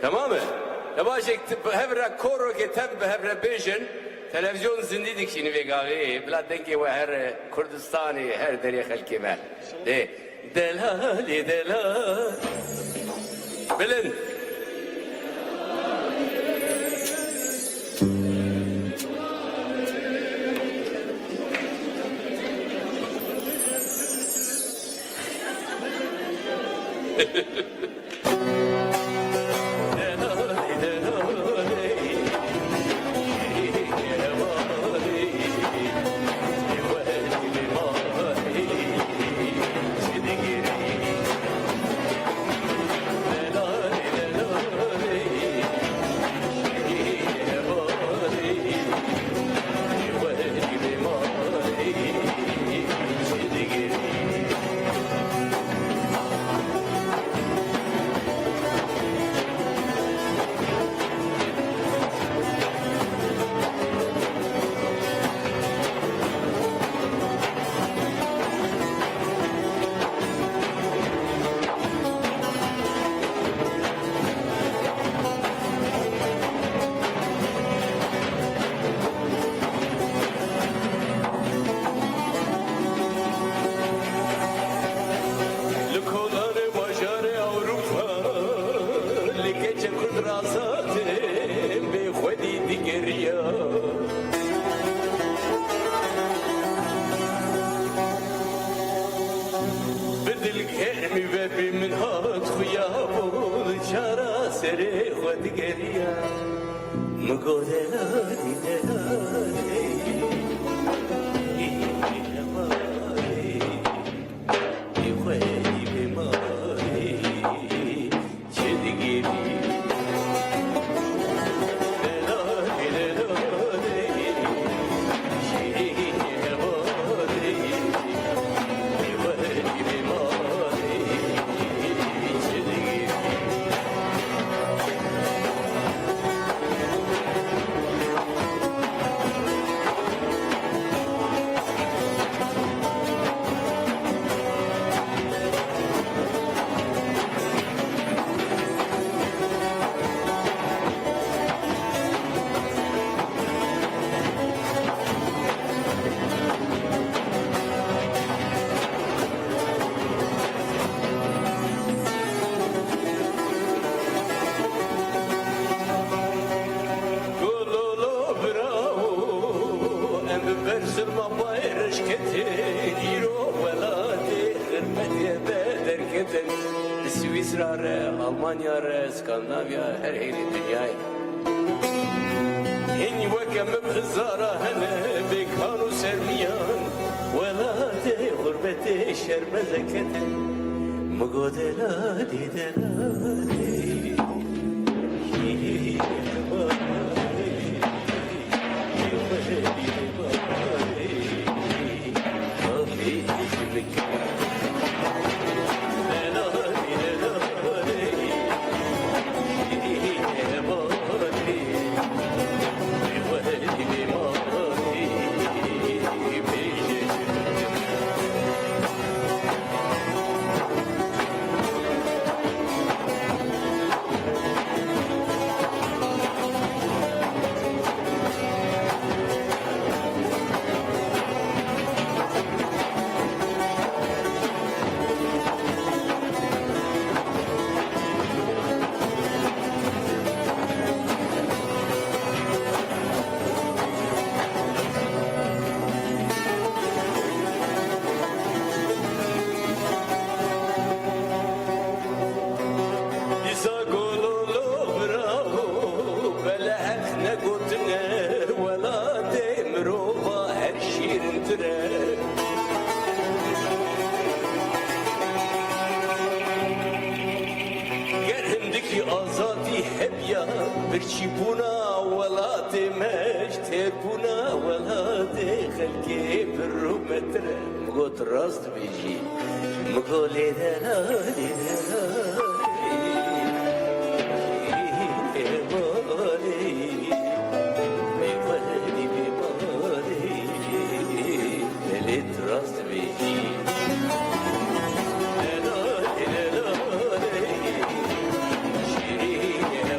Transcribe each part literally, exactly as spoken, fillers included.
Temam e? E baş e, hev re korokê tev bi hev re bêjin, televîzyon zindî dikişînin vê gavê, bila dengê we here Kurdistanê, her derê xelkê me. Dê, delalê delal. Bilind. Li kolanê bajarê Ewropa, li keçe Kurd razatê bê xwedî digeriya. Bi dilgermî ve bi min hat xuya bû, li çara serê xwe digeriya. Min got, delalî, delalî, delalî, xwedî bê malê çi digirî? Gololo bravo, em bi ber zilma bayreş ketin, îro welatê xirmetê de derketin. Li Swîsra re, Almanya re, Skandinavya, her hêlê dinyayê. Hîn weke min bi zara hene, bê kan û sermiyan, welatê xurbetê şermeze ketin. Min got, delalî, delalî, Dîsa gololo bravo, bele heq negotine, welatê mirova her şîrintir e. Ger hindikî azadî hebiya, birçîbûna welatê me ji têrbûna welatê xelkê bi rûmetir e. Min got, rast dibêjî. Min got, lê delalî, delalî, ê malê, bê welî, bê malê, lê tu rast dibêjî. Delalî, delalî, şîrînê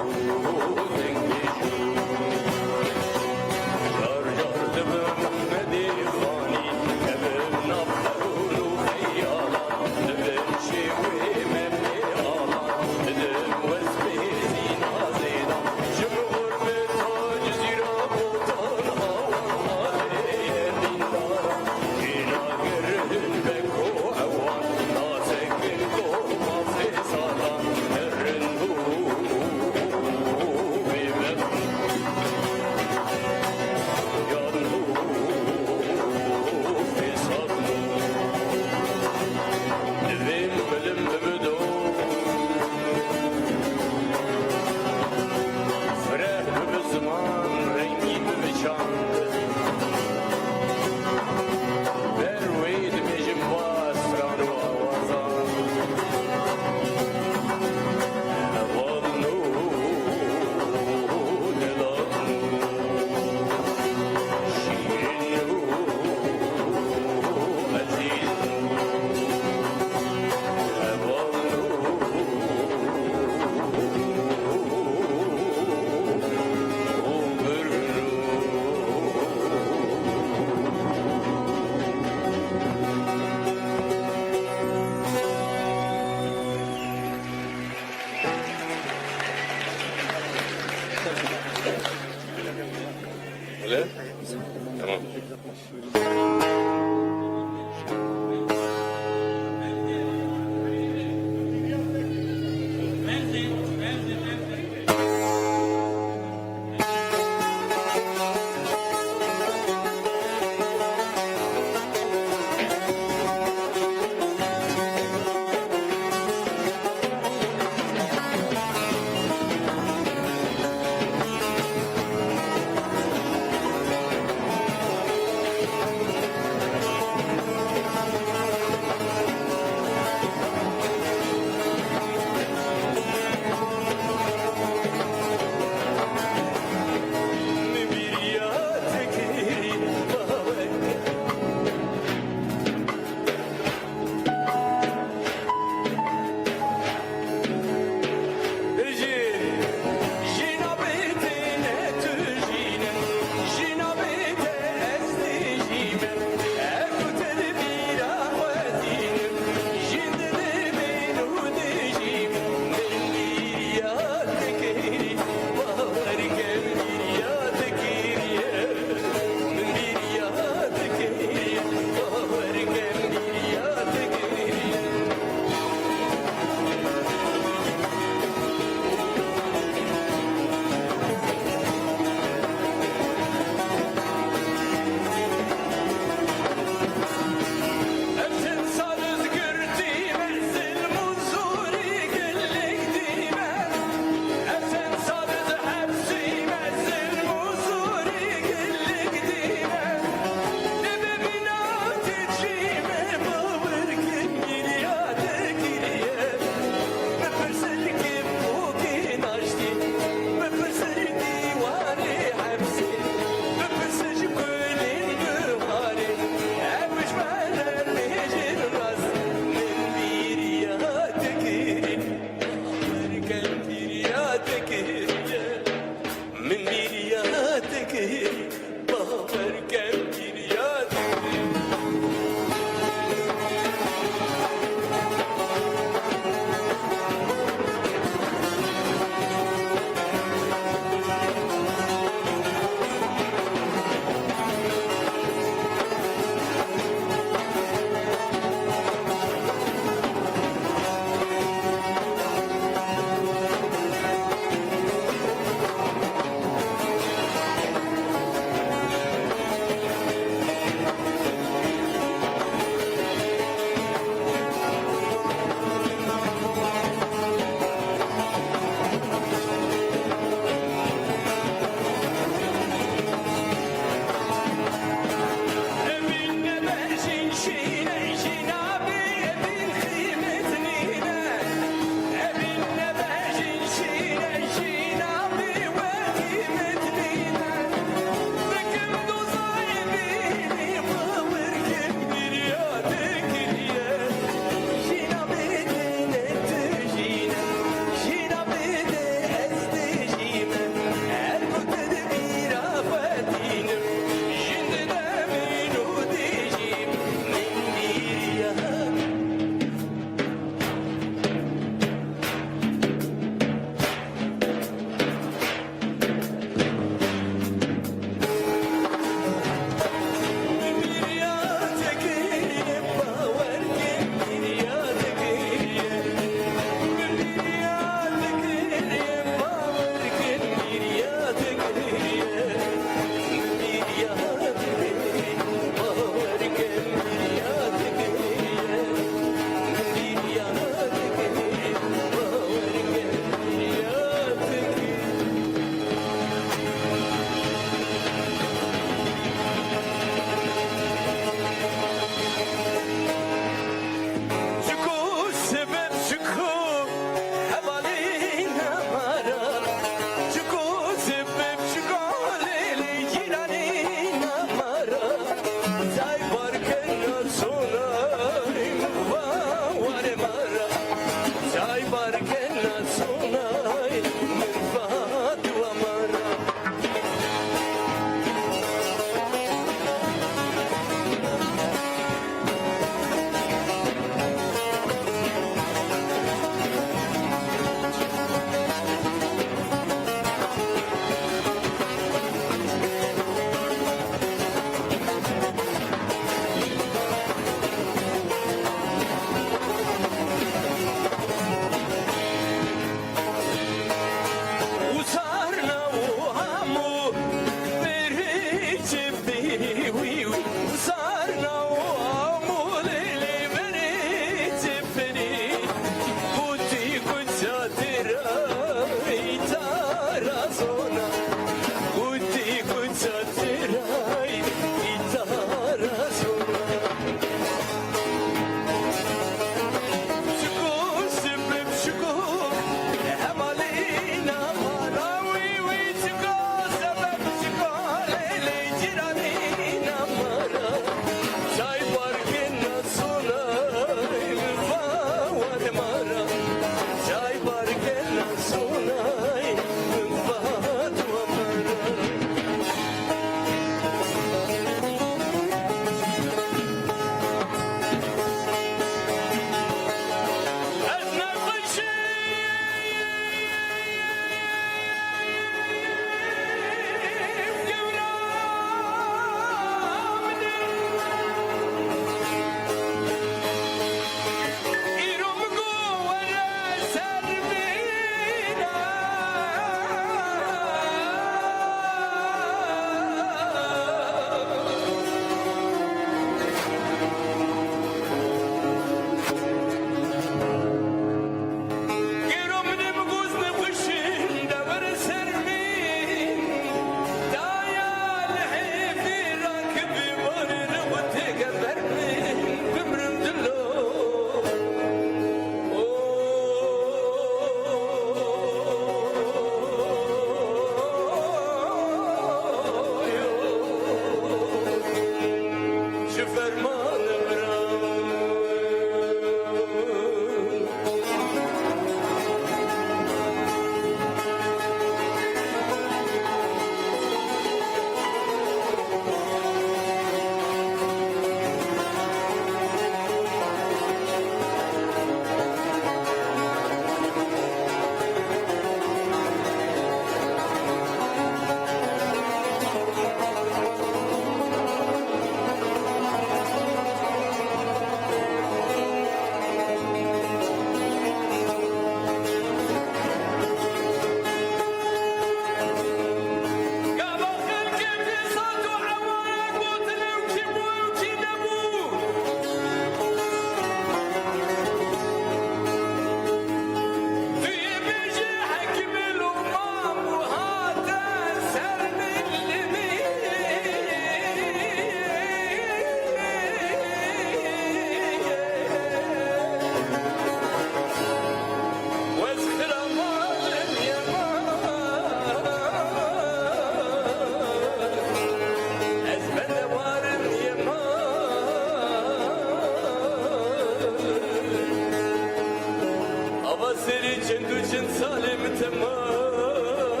Ava serê çend û çend salê min temam.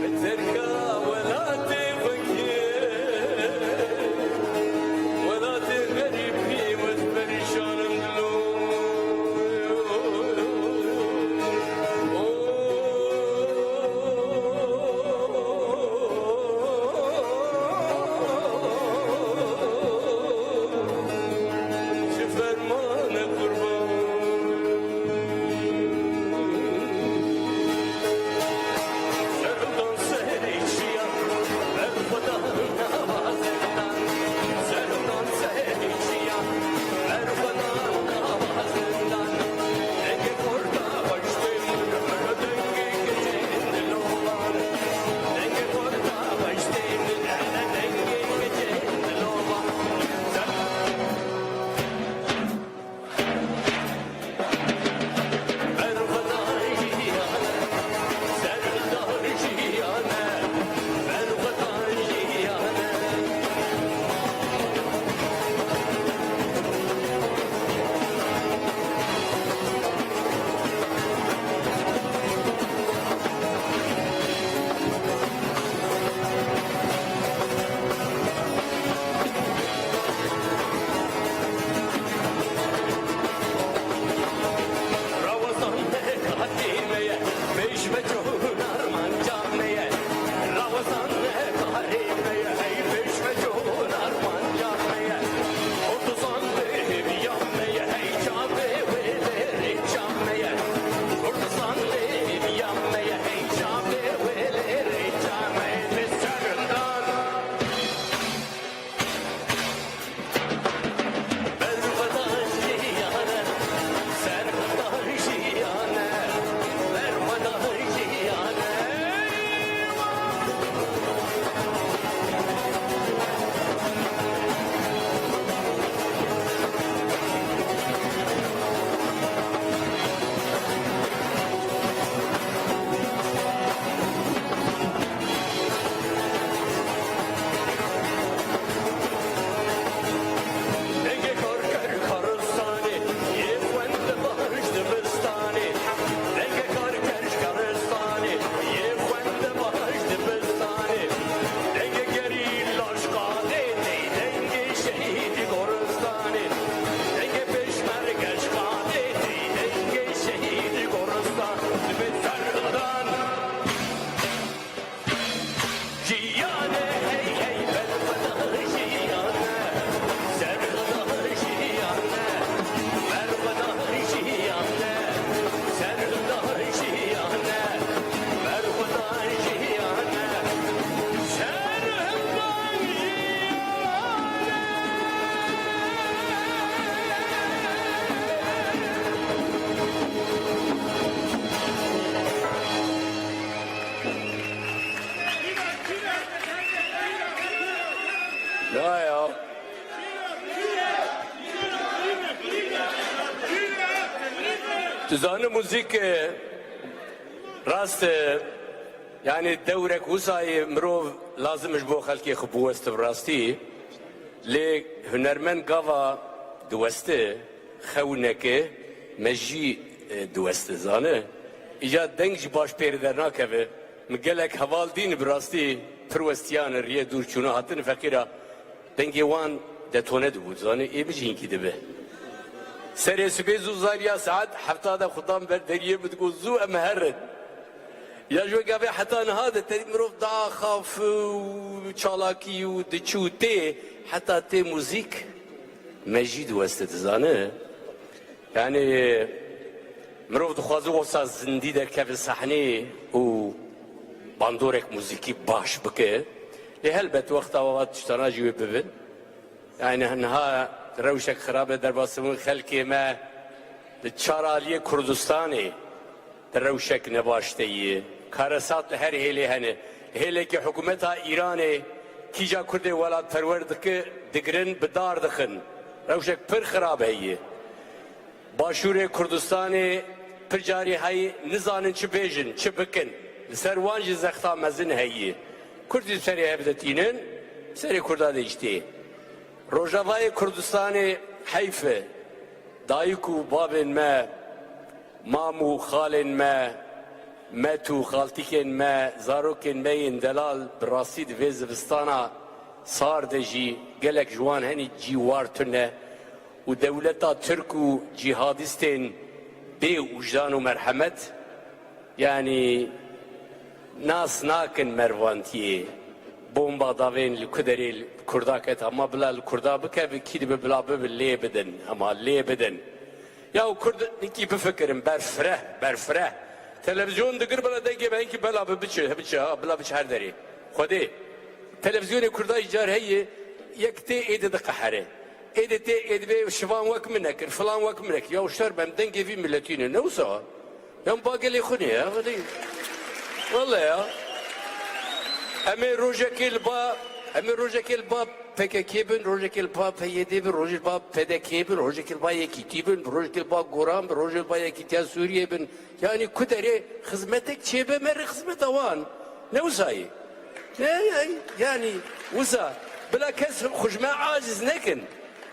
Min terka welatê xwe kir. Welatê xerîb pî wez perîşan im dilo. Ji fermane qurban. Serdan serê çiya, berxwedan nava zindan. Serdan serê çiya, berxwedan nava zindan. Dengê xorta xweştê min, dengê keçên dilovan. Dengê xorta xweştê min, dengê keçên dilovan. Na ya. Tu zanî muzîk, e, rast, e, yanî dewrek wisa yê mirov Lazim ji bo xelkê xwe biweste bi rastî. Lê hunermend gava diweste, xew neke, me jî, e, diweste, zane. Îca deng jî baş pê re dernakeve. Min gelek heval dîn bi rastî pir westiyane, riyê dûr çûne hatine feqîra. Dengê wan detone dibû, zanî, ê min jî hinkî dibe. Serê sibê zû zariya saet hefta de xudan ber deriyê min digot, zû em herin. Ya ji wê gavê heta niha de te mirov daxaf û çalakî û diçû tê, heta tê muzîk me jî diweste, dizane. Yani, mirov dixwaze wisa zindî derkeve sahneyê û bandorek muzîkî baş bike. Lê helbet wexta wa tiştana jî wê bibin. Yani niha rewşek xirabe derbasibûn xelkê me li çar aliyê Kurdistanê di rewşek nebaş de yî. Karesat li her hêlê hene. Hêlekî hikûmeta Îranê kîja Kurdê welatperwer dike, digirin, bi dar dixin. Rewşek pir xirab heye. Başûrê Kurdistanê pir carî heyî nizanin çi bêjin, çi bikin. Li ser wan jî zexta mezin heyî. Kurd jî serê hev de tînin, serê Kurda de jî tê. Rojavayê Kurdistanê heyf e. Dayik û bavên me, mam û xalên me, met û xaltîkên me, zarokên me yên delal bi rastî di vê zivistana sar de jî gelek ji wan henî cî war tune û dewleta Tirk û cîhadîstên bê wijdan û merhemet, yanî nas nakin mervantiyê. Bomba davên li ku derê li Kurda ket, hema bila li Kurda bikeve, kî dibe bila bibe lê bidin, hema lê bidin. Ya Kurd hinkî bifikirin, berfireh, berfireh. Televizyon digir bila dengê me hinkî bela bi biçe, biçe, ha, bila biçe her derê. Xwedê. Televizyonê Kurda jî car heye, yek tê êdî diqehere. Êdî tê êdî bê şivan wek min nekir, filan wek min nekir. Ya şer bem dengê vî miletî ne, ne wisa. Yan ba gelê xwe ne ya, welê. Wele ya. Em ê rojekê li ba, em ê rojekê li ba P K K bin, rojekê li ba P Y D bin, rojê li ba P D K bin, rojekê li ba Yekîtî bin, rojekê li ba Goran bin, rojê li ba Yekîtiya Sûriyê bin. Yanî ku derê xizmetek çêbe me rê xizmeta wan. Ne wisa ye. Ne, ne, yanî wisa. Bila kes xwe ji me aciz nekin.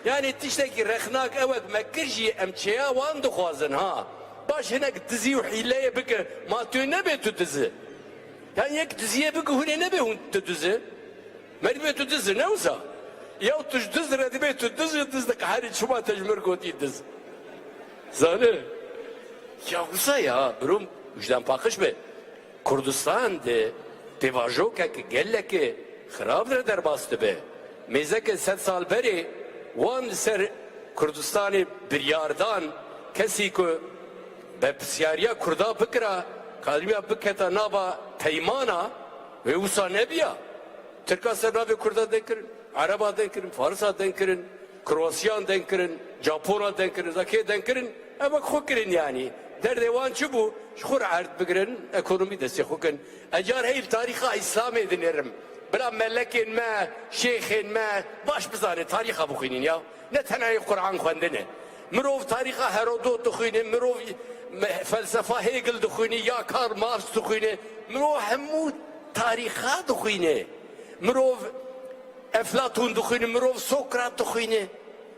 Yanî tiştekî rexnak ew e ku me kir jî em çêya wan dixwazin ha. Baş hinek dizî û hîleyê bike, ma tu nebê tu dizi. Yanî yek diziyê bike hûn ê nebê hûn tu dizi. Merî bê tu dizi, ne wisa? Ya tu ji diz re dibê tu dizi, diz diqeherî çima te ji mir gotî diz. Zane? Ya wisa ya, birom wijdan paqij be. Kurdistan de pêvajoke gelekê xirab re derbas dibe. Mêzeke sed sal berê wan li ser Kurdistanê biryardan, kesî ku berpirsyariya Kurda bikira, kadimiya biketa nava peymana, wê wisa nebiya. Tirka ser navê Kurda deng kirin, Ereba deng kirin, Farisa deng kirin, Krowasiyan deng kirin, Japona deng kirin, za kê deng kirin, ev wek xwe kirin yanî. Derdê wan çi bû? Ji xwe re erd bigirin, ekonomî destê xwe kin. Ecar hey li tarîxa Îslamê dinêrim. Bila melekên me, şêxên me baş bizane, tarîxa bixwînin ya. Ne tenayê Quran xwendine. Mirov tarîxa Herodot dixwîne, mirov me-, felsefa Hegel dixwîne, ya Karl Marx dixwîne. Mirov hemû tarîxa dixwîne. Mirov Eflatûn dixwîne, mirov Sokrat dixwîne.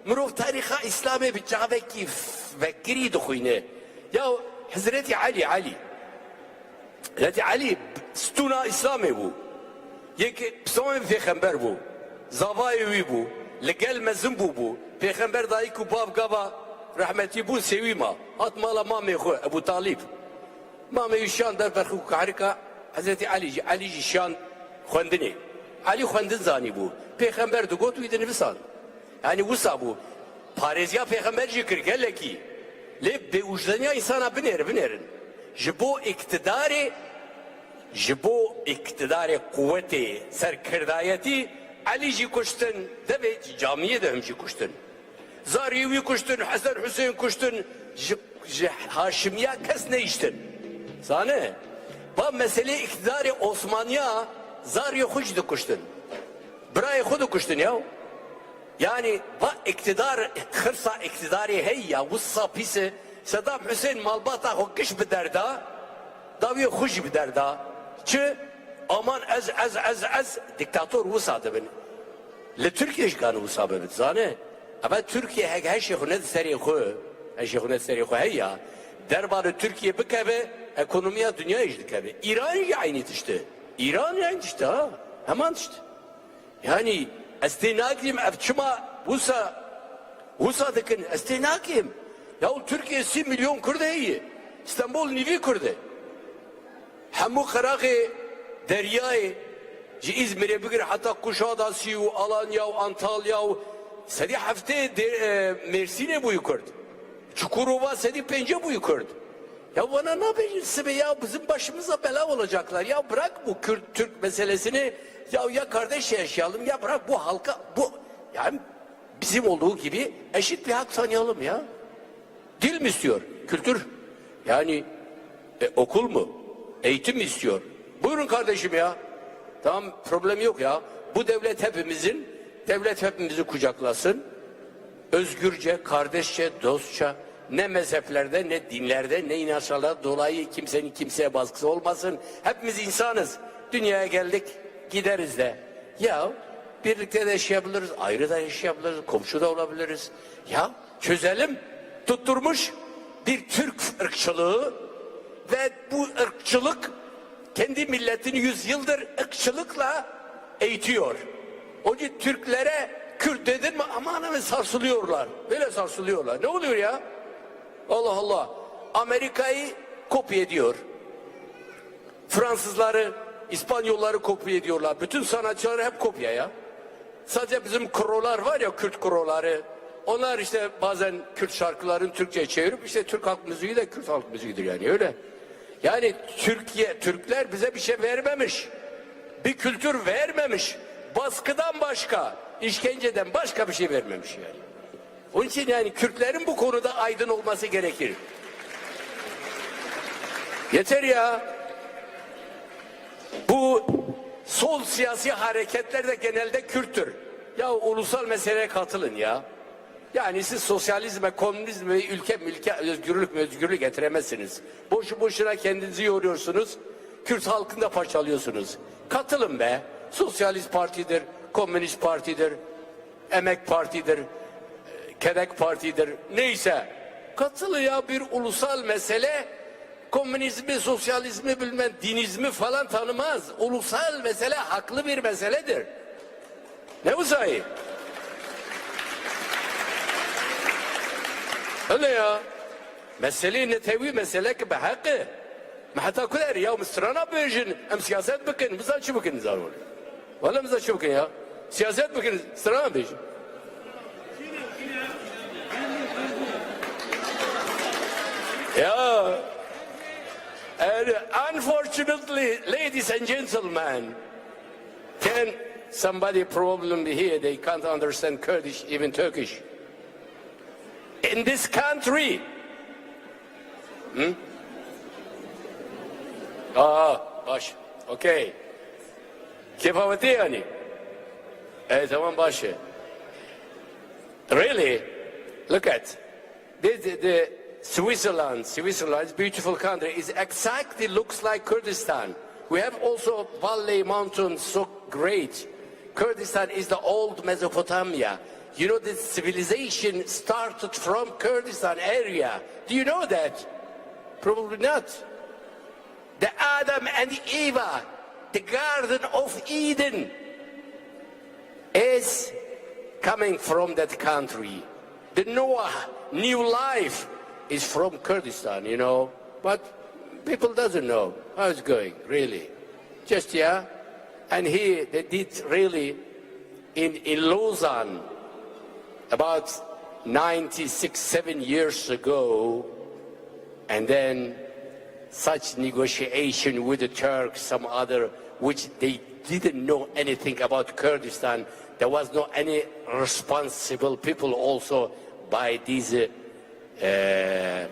Mirov tarîxa Îslamê bi çavekî f-, vekirî dixwîne. Ya Hizretî Elî, Elî. Hizretî Elî stûna Îslamê bû. Yek pisomê pêxember bû. Zavayê wî bû. Li gel mezin bû bû. Pêxember dayik û bav gava rehmetî bûn sêwî ma. Hat mala mamê xwe, Ebû Talîb. Mamê wî şiyan ber berxik û kahrika Hezretî Elî jî, Elî jî şiyan xwendinê. Elî xwendin zanîbû. Pêxember digot wî dinivisand. Yanî wisa bû. Parêziya pêxember jî kir gelekî. Lê bêwijdaniya însana binêr, binêrin. Ji bo îktidarê, ji bo îktidarê quwetê serkirdayetî Elî jî kuştin, devê camiyê de him jî kuştin. Zariyê wî kuştin, Hesen Husên kuştin, ji, ji Haşimiya kes neyiştin. Zane, va meselê îktidarê Osmaniya zariyê xwe jî dikuştin. Birayê xwe dikuştin ya. Yani va îktidar, xirsa îktidarê hey ya, wisa pîs e. Sedam Husên malbata xwe giş bi derda, dawiyê xwe jî bi derda. Çi? Aman ez, ez, ez, ez, diktator wisa dibin. Li Tirkiye jî kan wisa bibit, zane? Eva Tirkiye hek heşê xwe ned serê xwe, heşê xwe ned serê xwe heya, derba li Tirkiye bikeve, ekonomiya dinyayê jî dikeve. Îran jî eynî tişt e. Îran jî eynî tişt e, ha. Heman tişt. Yani ez tê nakîm ev çima wisa, wisa dikin, ez tê nakîm. Ya Tirkiye sî milyon Kurd heye. Stenbol nîvî Kurd e. Hemû qeraxê deryayê, ji Îzmirê bigir heta Kuşadasî û Alanya û Antalya û sedî heftê de, e, Mêrsînê bûyî Kurd. Çukurova sedî pêncî bûyî Kurd. Ya bana nabêjin sibê ya bizim başımıza bela olacaklar. Ya bırak bu Kürt-Türk meselesini. Ya, ya kardeş yaşayalım, ya bırak bu halka, bu, yani bizim olduğu gibi eşit bir hak tanıyalım ya. Dil mi istiyor? Kültür. Yani, e, okul mu? Eğitim mi istiyor? Buyurun kardeşim ya. Tamam, problem yok ya. Bu devlet hepimizin, devlet hepimizi kucaklasın. Özgürce, kardeşçe, dostça, ne mezheplerde, ne dinlerde, ne inançlardan dolayı kimsenin kimseye baskısı olmasın. Hepimiz insanız. Dünyaya geldik, gideriz de. Ya birlikte de yaşayabiliriz, ayrı da yaşayabiliriz, komşu da olabiliriz. Ya çözelim. Tutturmuş bir Türk ırkçılığı ve bu ırkçılık kendi milletini yüzyıldır ırkçılıkla eğitiyor. Onun için Türklere Kürt dedin mi aman hemen sarsılıyorlar. Böyle sarsılıyorlar. Ne oluyor ya? Allah Allah. Amerika'yı kopya ediyor. Fransızları, İspanyolları kopya ediyorlar. Bütün sanatçıları hep kopya ya. Sadece bizim krolar var ya, Kürt kroları. Onlar işte bazen Kürt şarkılarını Türkçe'ye çevirip işte Türk halk müziği de Kürt halk müziğidir yani, öyle. Yani Türkiye, Türkler bize bir şey vermemiş. Bir kültür vermemiş. Baskıdan başka, işkenceden başka bir şey vermemiş yani. Onun için yani Kürtlerin bu konuda aydın olması gerekir. Yeter ya. Bu sol siyasi hareketler de genelde Kürttür. Ya ulusal meseleye katılın ya. Yani siz sosyalizme, komünizme, ülke mülke, özgürlük mü özgürlük getiremezsiniz. Boşu boşuna kendinizi yoruyorsunuz. Kürt halkını da parçalıyorsunuz. Katılın be. Sosyalist Parti'dir, Komünist Parti'dir, Emek Parti'dir, Kedek Parti'dir. Neyse. Katılın ya, bir ulusal mesele komünizmi, sosyalizmi, bilmem dinizmi falan tanımaz. Ulusal mesele haklı bir meseledir. Ne uzayı? Öyle ya. Mesele netewî mesele ki bi heq e. Me heta ku der ya, em strana bêjin, em siyaset bikin, bizan çi bikin zan wele. Wele bizan çi bikin ya. Siyaset bikin, strana bêjin. Ya. And unfortunately, ladies and gentlemen, can somebody problem here, they can't understand Kurdish, even Turkish. In this country. Hı? Aa, baş. Okay. Kêfa we tê yani? E, tamam, baş e. Really? Look at the, the, the Switzerland. Switzerland is beautiful country. It exactly looks like Kurdistan. We have also Valley Mountains, so great. Kurdistan is the old Mesopotamia. You know, the civilization started from Kurdistan area. Do you know that? Probably not. The Adam and Eva, the Garden of Eden is coming from that country. The Noah, new life is from Kurdistan, you know. But people doesn't know how it's going, really. Just, yeah. And he, they did really in, in Lausanne about ninety-six, seven years ago, and then such negotiation with the Turks, some other, which they didn't know anything about Kurdistan. There was no any responsible people also by these, uh, uh,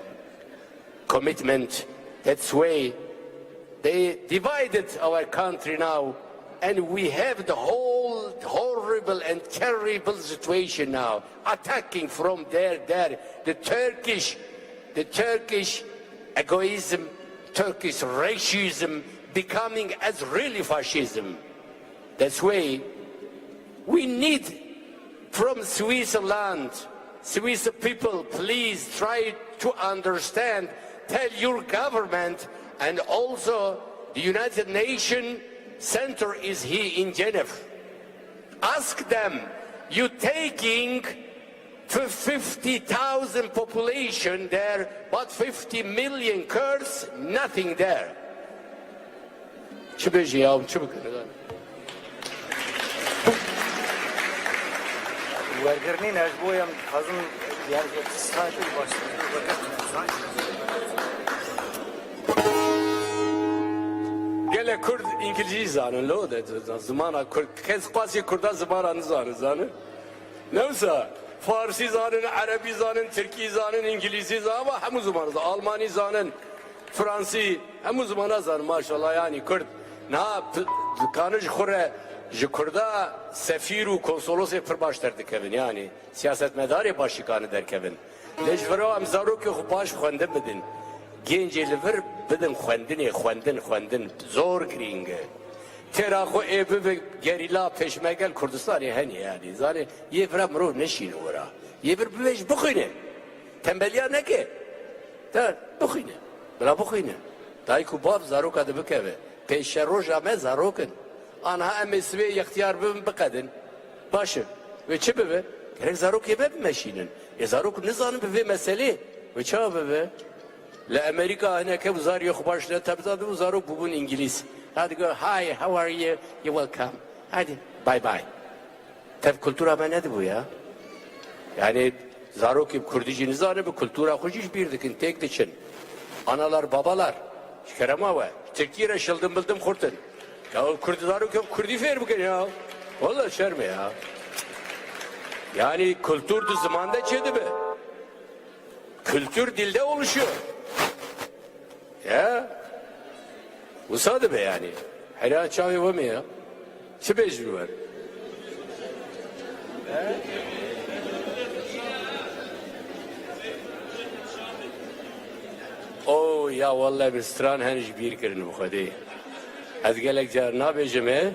commitment. That's why they divided our country now, and we have the whole horrible and terrible situation now, attacking from there, there, the Turkish, the Turkish egoism, Turkish racism, becoming as really fascism. That's why we need from Switzerland, Swiss people, please try to understand, tell your government, and also the United Nations Center is here in Geneva. Ask them, you taking fifty thousand population there, but fifty million Kurds, nothing there. Çi bêjî ya, çi bikin? Wergirnî ne ji bo em dixwazin, yani, sanki baş. Gelek Kurd îngilîzî zanin, lo de zimana Kurd. Kes qasî Kurda zimana nizanin, zanin. Ne wisa? Farsî zanin, Erebî zanin, Tirkî zanin, Îngilîzî zanin, ama hemû zimana zanin. Almanî zanin, Fransî, hemû zimana zanin, maşallah, yani Kurd. Niha p-, dikanin ji xwe re, ji Kurda sefîr û konsolosê pir baş derdikevin, yani siyasetmedarê baş dikanin derkevin. Lê ji vir em zarokê xwe baş xwendin bidin. Gencê li vir bidin xwendinê, xwendin, xwendin. Zor girîng e. Têra xwe ê bibe gerîla, pêşmerge li Kurdistanê hene, yani. Zanê, yê vira mirov neşîne wira. Yê vir bibêj bixwîne. Tembeliya neke. Te bixwîne. Bila bixwîne. Dayik û bav zaroka de bikeve. Pêşeroja me zarok in. Aniha em ê sibê yextiyar bibin, biqedin. Baş e. Wê çi bibe? Gerek zarokê me bimeşînin. Ê zarok nizanin bi vê meselê. Wê çawa bibe? Li Amerîka hineke zariyê xwe baş ne tebza dibû, zarok bûbûn îngilîz. Hadi go, "Hi, how are you? You welcome." Hadi, bye bye. Tev kultura me nedibû ya. Yani zarokê bi kurdî jî nizane, bi kultura xwe jî ji bîr dikin, têk diçin. Analar, babalar, ji kerema we, Tirkî re şildim bildim xurtin. Ya kurdî, zarokê bi kurdî fêr bikin ya. Walla şerm e ya. Yani kultur di ziman de çêdibe. Kültür dilde oluşuyor. Ya. Wisa dibe yani. Hela çavê we me ya. Çi bêjim wer? O ya, welle bi stran hen ji bîr kirin bi Xwedê. Ez gelek car nabêjim e.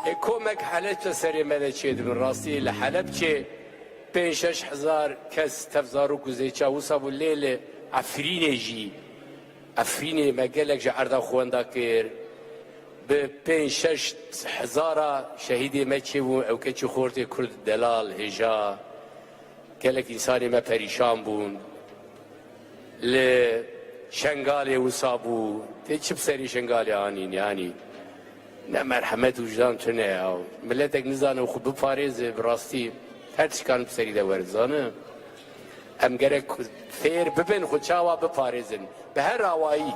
Ê komek Helebçe serê me de çêdibin. Rastî li Helebçê pênc şeş hezar kes tev zarok û zêça wisa bû, lê li Efrînê jî, Efrînê me gelek ji erda xwe wenda kir. Bi pênc şeş hezara şehîdê me çêbûn, ew keçî xortê Kurd delal, hêja. Gelek însanê me perîşan bûn. Li Şengalê wisa bû. Tê çi bi serî Şengalê anîn, yanî? Ne merhemet, wijdan tune ya. Miletek nizane xwe biparêze, bi rastî her tişkan bi serî de were, zane. Em gerek fêr bibin xwe çawa biparêzin. Bi her awayî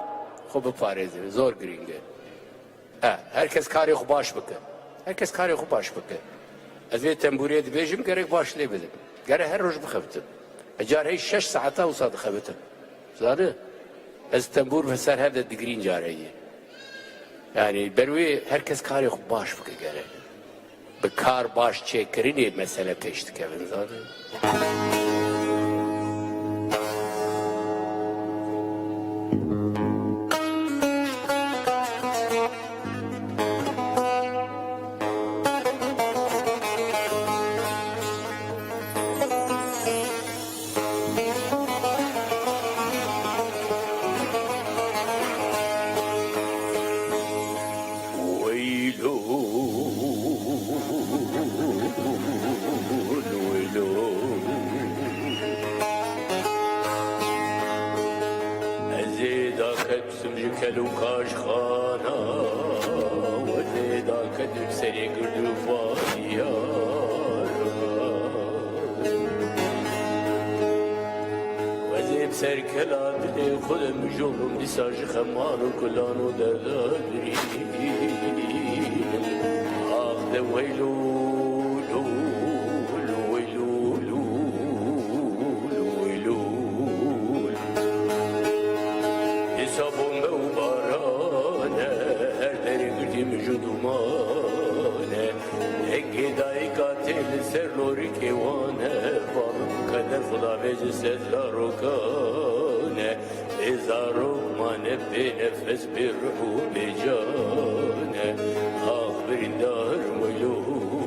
xwe biparêzin. Zor girîng e. E, her kes karê xwe baş bike. Her kes karê xwe baş bike. Ez vê tembûrê dibêjim, gerek baş lê bidim. Gerek her roj bixebitim. E, car hey şeş saeta wisa dixebitim. Zanî? Ez tembûr ve ser hev de digirîn careyê. Yani ber wê her kes karê xwe baş bike gerek. Bi kar baş çêkirinê mesele pêş dikevin, zanî? Weylo, weylo. Ez ê daket bisim ji kel û kaşxana, ez ê daket bi serê gird û fariya. Ez ê bi ser kela dilê xwe de mijûl bûm, dîsa ji xeman û kulan û derda dirînim. Ax de weylo, lo, lo, weylo, lo, lo, weylo. Dîsa bombe û baran e, her derê girtî mijûl duman e. Dengê dayika tê li ser lorikê wan e, va min qeder Xuda vê ji ser zarokan e. Ê zarok mane bê nefes, bê ruh û bê can e. Ax birîndar wilo, wilo.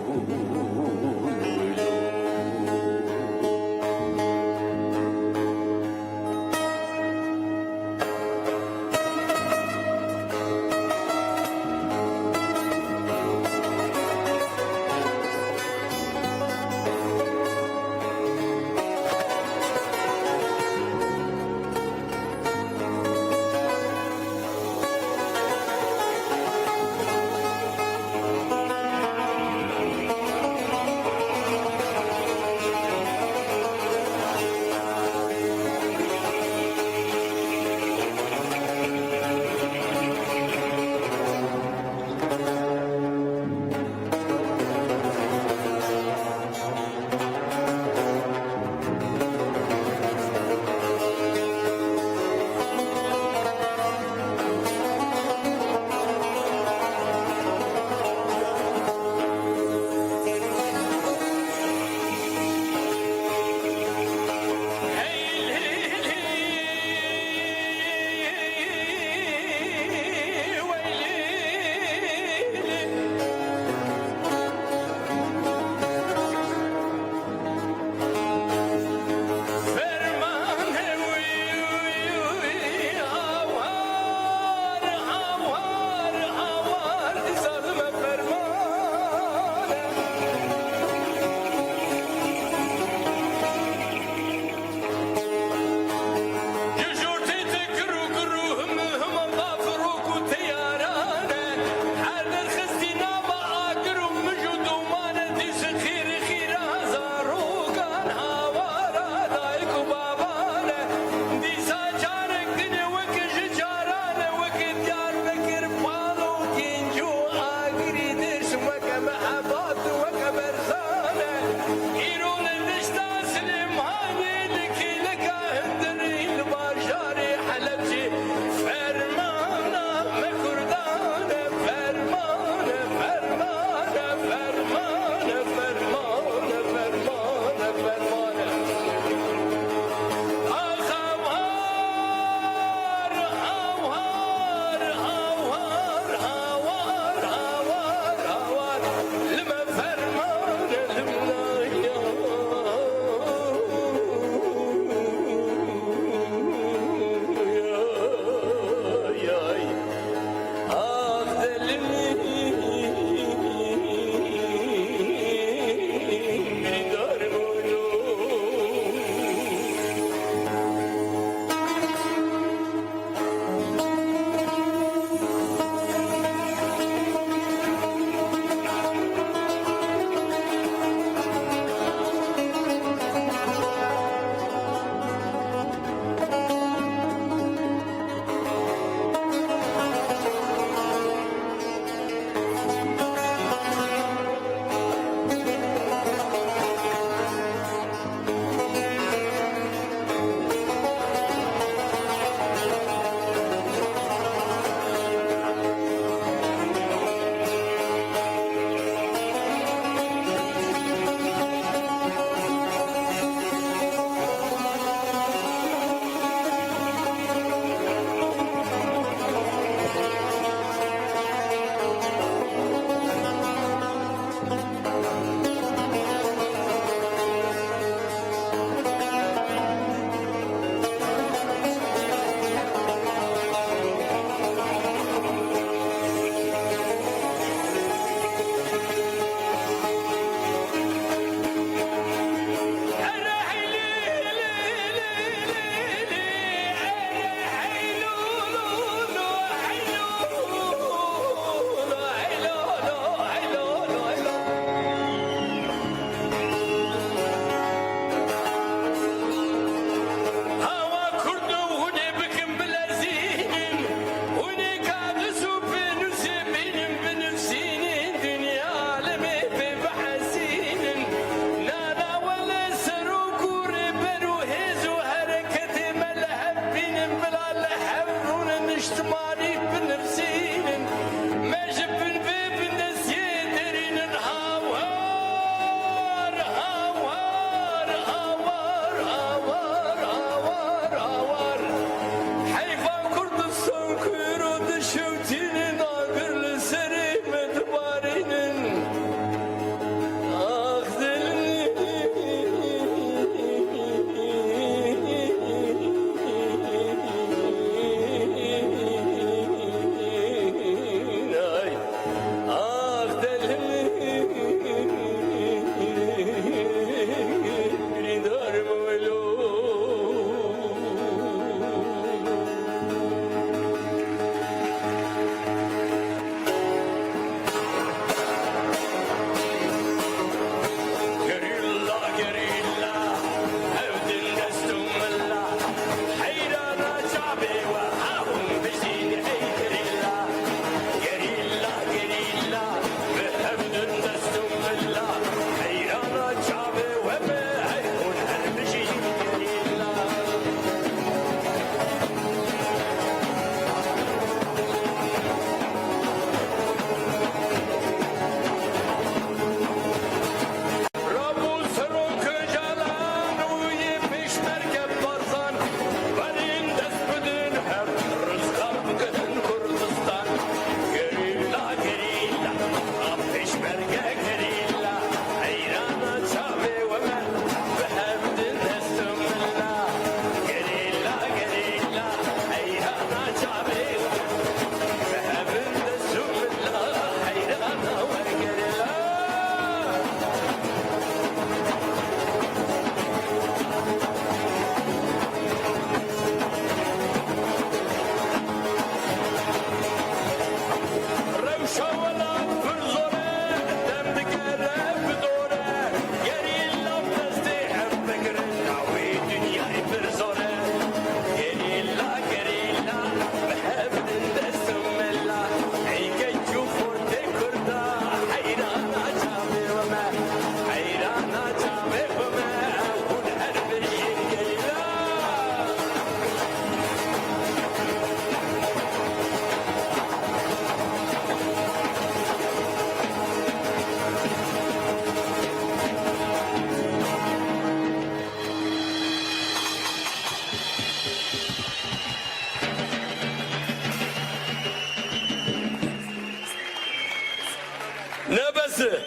Ne bes e?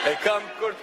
E, kam kurt.